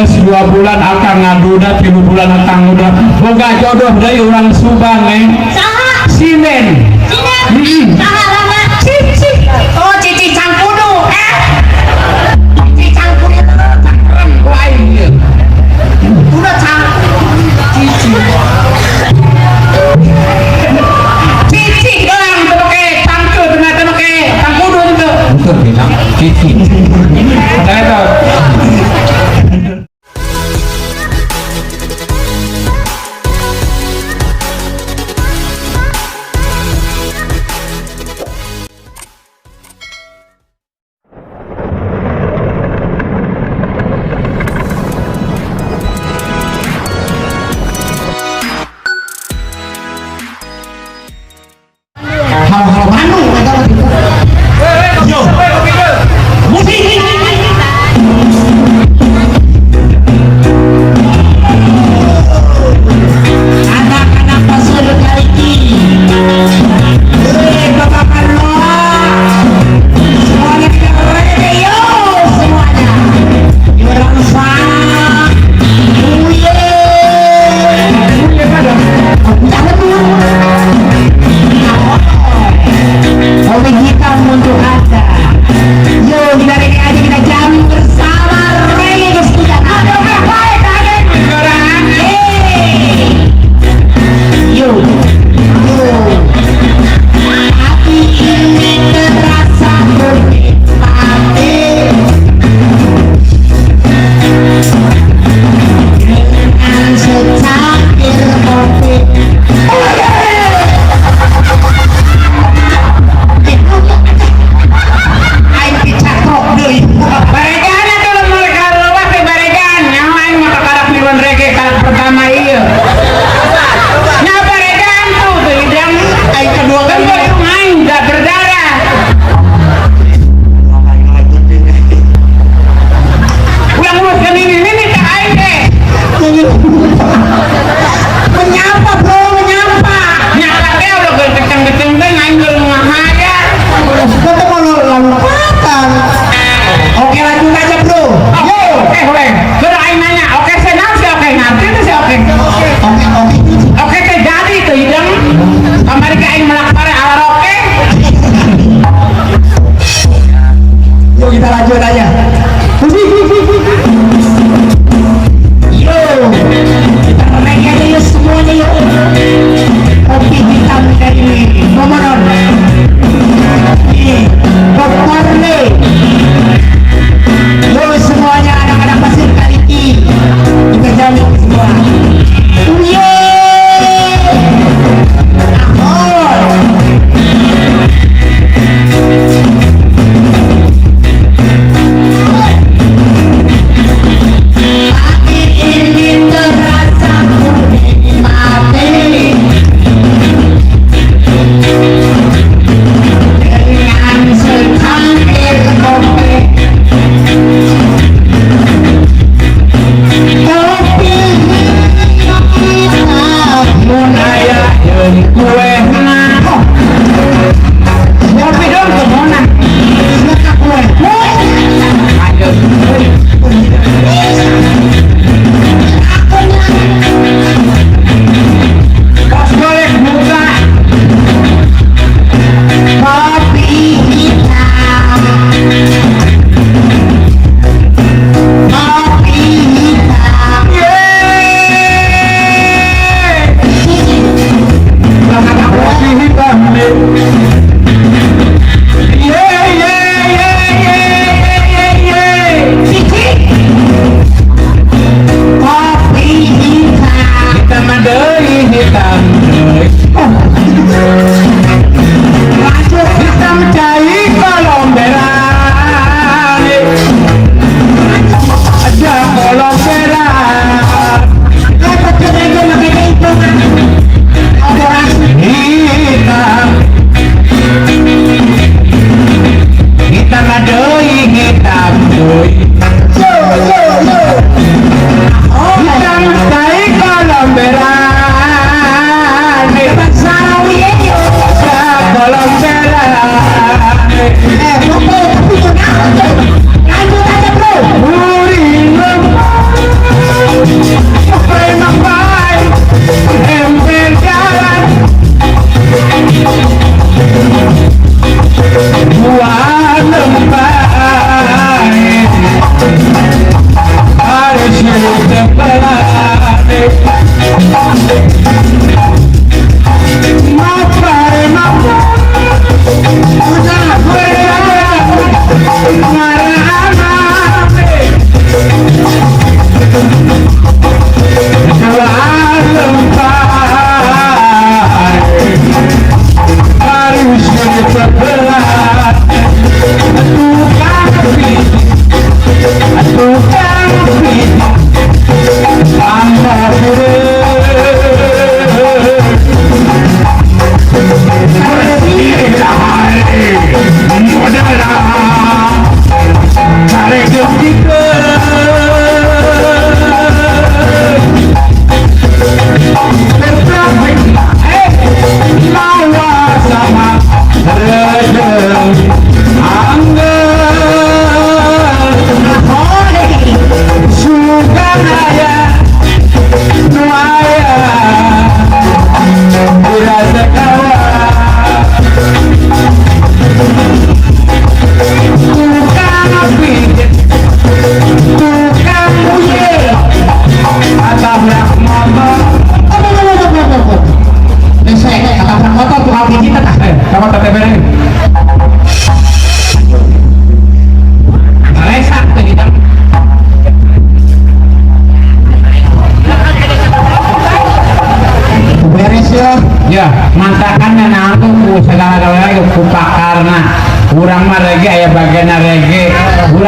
Geus 2 bulan akang ngaduda, 3 bulan akang udah boga jodoh deui urang Subang eh. Saha? Sinen. Sinen. Saha lama? Cici. Oh, Cici Cangkudu. Eh. Cici Cangkudu Cangkrem ku aing ieu. Udah cangkudu. Cici. Cici doang teu make cangkeut teu make cangkudu teu. Henteu bilang cici. Eta. Halo-halo Bandung eta mah gitu. Yo. Musik. Anak-anak pasir Kaliki. Eh, Bapak Karno. Semuanya kita reggae yo semuanya. Orang sang. Uye. Jangan dulu. Kopi hitam untuk Anda. Yo, kita reggae aja, kita jamin bersama reggae kesetujuan. Hey. Yo, yo. Hati ini terasa bernikmati dengan secangkir kopi. Aing dicatok deui. Baregan atuh lamun mereka leuwat teh baregan. Nyaho aing mah kakarak miluan reggae karak pertama ieu. Nya baregan tuh teu hidang Aing kedua kan kali. aing enggak berdarah. Ulah nguruskeun ini teh aing teh. Menyapa bro, menyapa. Nyapa teh ulah geus kenceng-kenceng teh aing geus ngahaya. Kata mau lompatan. Oke, lanjut aja bro. Oke, oke, oke. Geus aing nanya, oke senang sih oke ngerti tuh sih oke.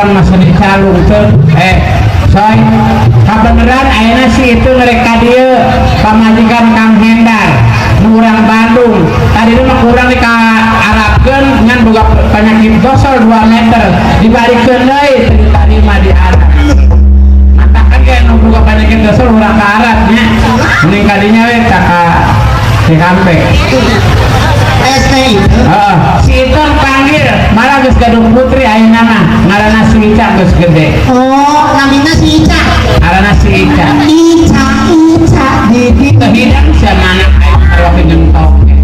Urang mah seni calung teu. Soy, kabeneran ayeuna si itu ngerek ka dieu pamajikan Kang Hendar nu urang Bandung. Tadi mah kurang di ka Arabkeun ngan boga penyakit gosol 2 meter. Dibarikeun deui teu ditarima di Arab. Matakan ge nu boga penyakit gosol urang ka Arab nya. Mending kadinya we ka Cikampek. ST itu. Heeh, si itu panggil malah geus gaduh putri ayeuna mah ngaranna si Ica geus gede. Oh, namina si Ica. Ngaranna si Ica. Ica, Ica, Didi. Teu hidang sia anak aing sarua jeung toke.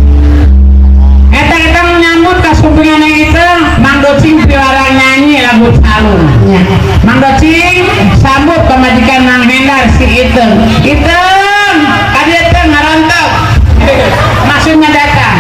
Eta eta nyambut ka sumpingan itu Mang Docing piwarang nyanyi lagu calung. Ya. Mang Docing sambut pamajikan Mang Hendar si Iteung. Iteung, ka dieu teh ngarontok. Maksudnya datang.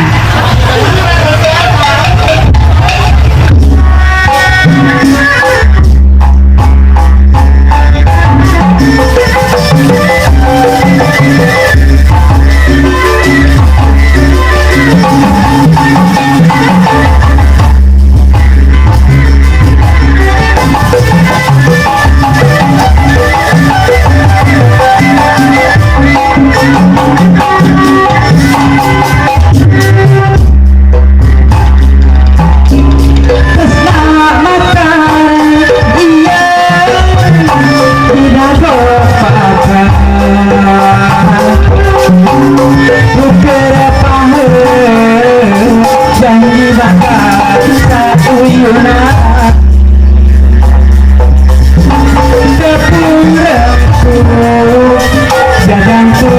Keselamatan iya tidak lupakan. Beberapa janji bakal sauyuna. Sepurangku jadangku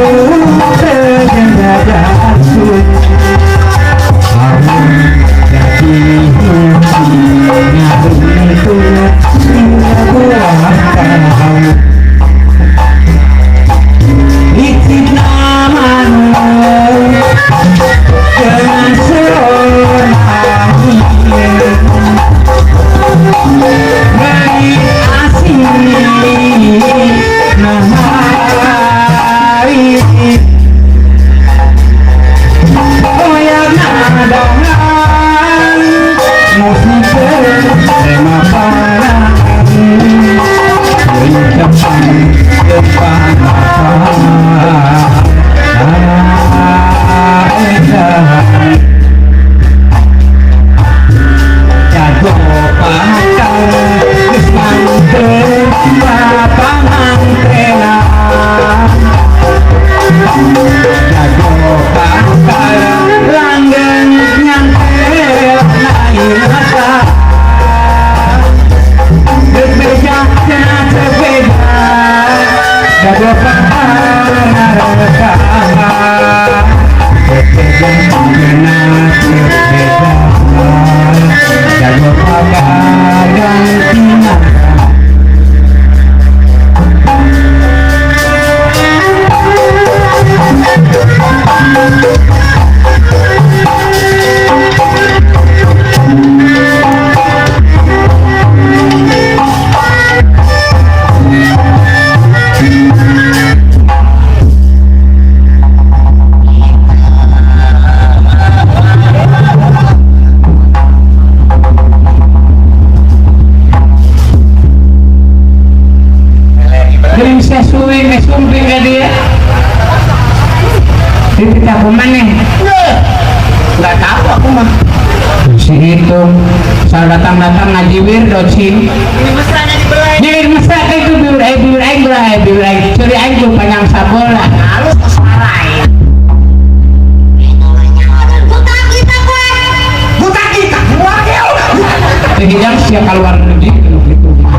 terjadangku harun jadi itu Gering sesuai sumping ka dia. Dititah ku maneh. Nggak tahu aku mah. Si hitung sal datang-datang ngajiwir docing. Bibir mesra teh itu bibir aing bibir aing belah bibir aing. Curi aing ku panjang sabola. Halus kesarai. Buta kita keluar ya. Teu hidang sia keluar negeri gitu mah.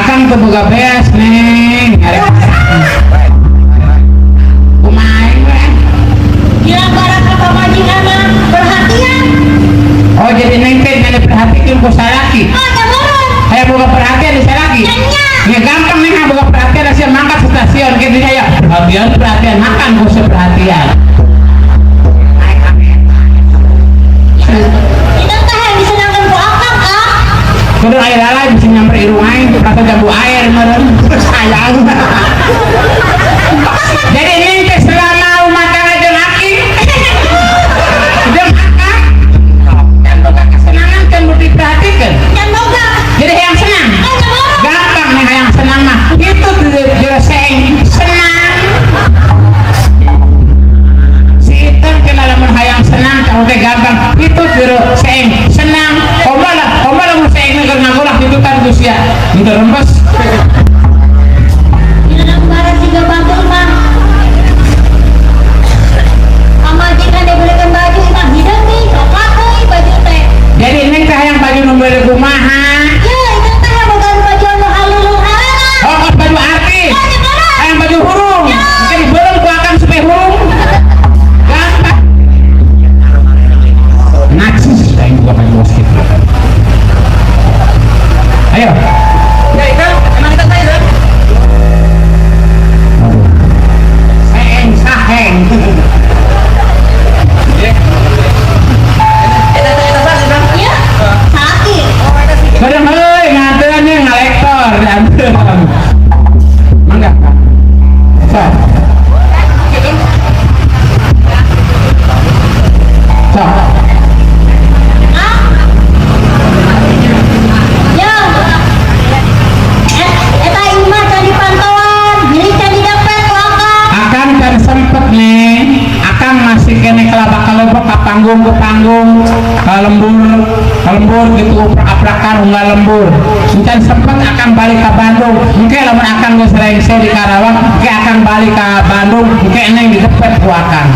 Akang teu boga beas neng. Ngarep. Kumaha aing we? Oh jadi neng teh nyari perhatian ku salaki. Hayang boga perhatian di salaki. Ya gampang neng boga perhatian sia mangkat stasiun kitu nya ya. Perhatian perhatian makan ku perhatian. Kudu air lalai bisa nyamper irung aing rasa jambu air meureun sayang. Jadi neng teh selama rumah tangga jeung aki. Jeung akang. Henteu rembes. Dina lembaran siga batur mah. Pamajikan dibelikan baju mah hideung nih, coklat euy baju teh. Jadi neng teh hayang baju nu meuli kumaha? Ya, itu teh boga baju anu halulung-halala. Oh, kos baju artis. Oh, nyebaran. Hayang baju hurung. Ya. Engke dibeuleum ku akang supaya hurung. Gampang. Najis aing buka baju bos kitu. Ayo. Ya, Ikang, emang kita saya, Bang? Seheng saheng. Eta eta eta sih, Bang. Ya, sakit. Oh, eta sih. Kadang euy nganteun nya ngalektor nganteun. Mangga. Sok. Sok. Ah. Ya. Eta imah can dipantauan, bilih can didapet ku akang. Akang can sempet nih. Akang masih kene kelabak kelebok ka panggung ke panggung, ka lembur gitu uprak-aprakan unggal lembur. Encan sempet akang balik ka Bandung. Engke lamun akang geus rengse di Karawang, engke akang balik ka Bandung, engke neng didepet ku akang.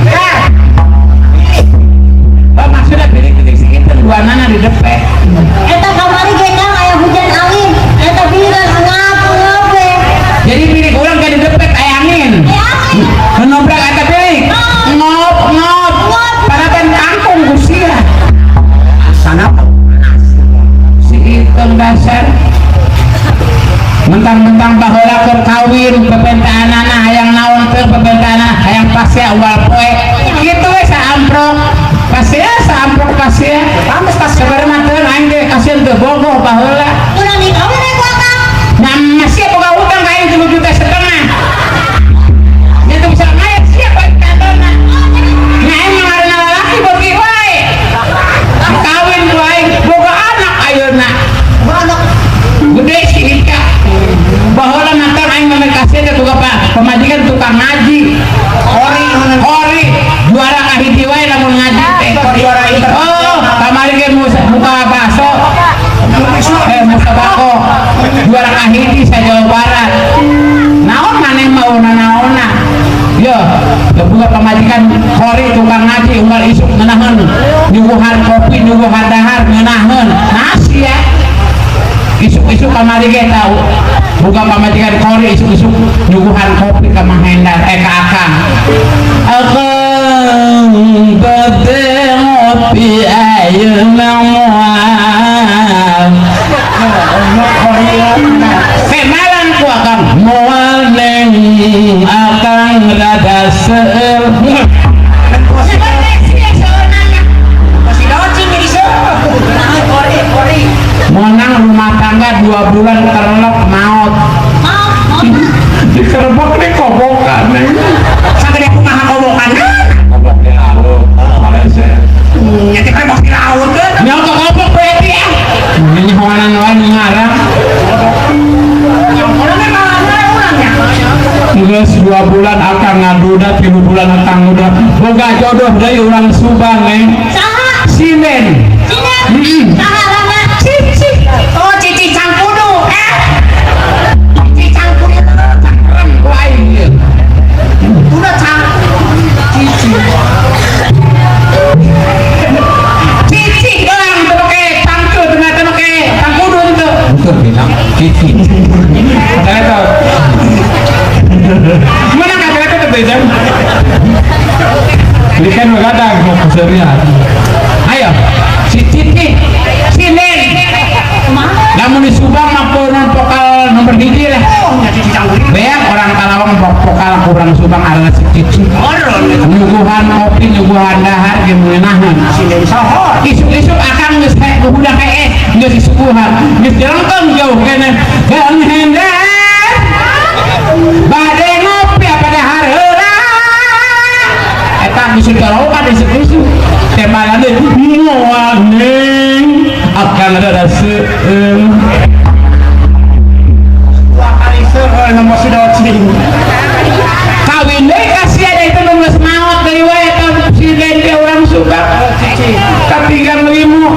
Oh, maksudnya bilik-bilik segitu dua nana didepet. Eta kamari ge Kang aya hujan angin, eta bilih ngap-ngap we. Jadi bilik urang ge didepet aya angin. Aya angin. Menobrak eta bilik. Ngop ngop. Padahal kangkung ku sia. Sana Si Iteung dasar. Mentang-mentang baheula keur kawin pepentaanana hayang naon teu pepentaanana hayang pasea unggal poe. Kitu we saamprok. Pasea saamprok pasea. Pantes pasea. Sabarna mah teu aing ge kasihan teu bogoh baheula. Urang dikawin we ku akang. Nah, masih boga hutang ka aing 3,5 juta. Nya teu bisa mayar sia balik kantorna. Nya aing mah ngaranna lalaki beuki wae. Kawin ku aing boga anak ayeuna. Anak Gede si Ika. Baheula mantan aing mah kasihan teh boga pamajikan tukang ngaji. Ori Ori juara kahiji wae lamun ngaji teh. Juara Oh, kamari ge muka bakso. Musabako juara kahiji sa Jawa Barat. Naon maneh mah naona. Yo, boga pamajikan kori tukang ngaji unggal isuk ngeunaheun. Nyuguhan kopi, nyuguhan dahar ngeunaheun. Nasi ya. Isuk-isuk kamari ge tau. Boga pamajikan kori isuk-isuk nyuguhan kopi ka Mang Hendar ka Akang. Akang bade ngopi ayeuna moal. Kenalan ku Akang moal neng Akang rada seueur. Masih docing jadi seueur. Ori ori. Menang rumah tangga 2 bulan terlok maut. Maaf, maaf. Dikerebok nih kobokan nih. Sagede kumaha kobokan? Kobok di laut, Malaysia. Nya teh kobok di laut teh. Nya kobok berarti ya. Ini hoanan wae ngarang. Geus 2 bulan akang ngaduda, 3 bulan akang nguda. Boga jodoh deui urang Subang neng. Saha? Sinden. Sinden. Heeh. Saha rama? Cici. Oh, Cici Cangkudu. Cici Cangkudu. Cangkrem ku aing ieu. Udah cang. Cici. Cici doang teu make cangkeu teu make cangkudu teu. Henteu bilang cici. Kata Mana kata kata teh jam? Jadi kan begadang mau keserian. Ayo, si Cici, si Nen. Lamun di Subang mah peunan pokal nomor 1 lah. Oh, nya Cici Cangkudu. Beak orang Karawang pokal kurang Subang adalah si Cici. Oron. Nyuguhan kopi, nyuguhan dahar, ge meunaheun. Si Nen sohor. Isuk-isuk akang geus kayak budak kayak geus disuguhan, geus jelengkeung jauh keneh. Kang Hendar. Bade ngopi apa dahar heula. Eta geus ditarokan isuk-isuk. Teh malam teh moal neng akan ada seueur. Dua kali seueur nomor si docing. Kawin deui kasihan itu nu geus maot deui wae eta si Nen teh urang Subang. Cici. Katinggal limo.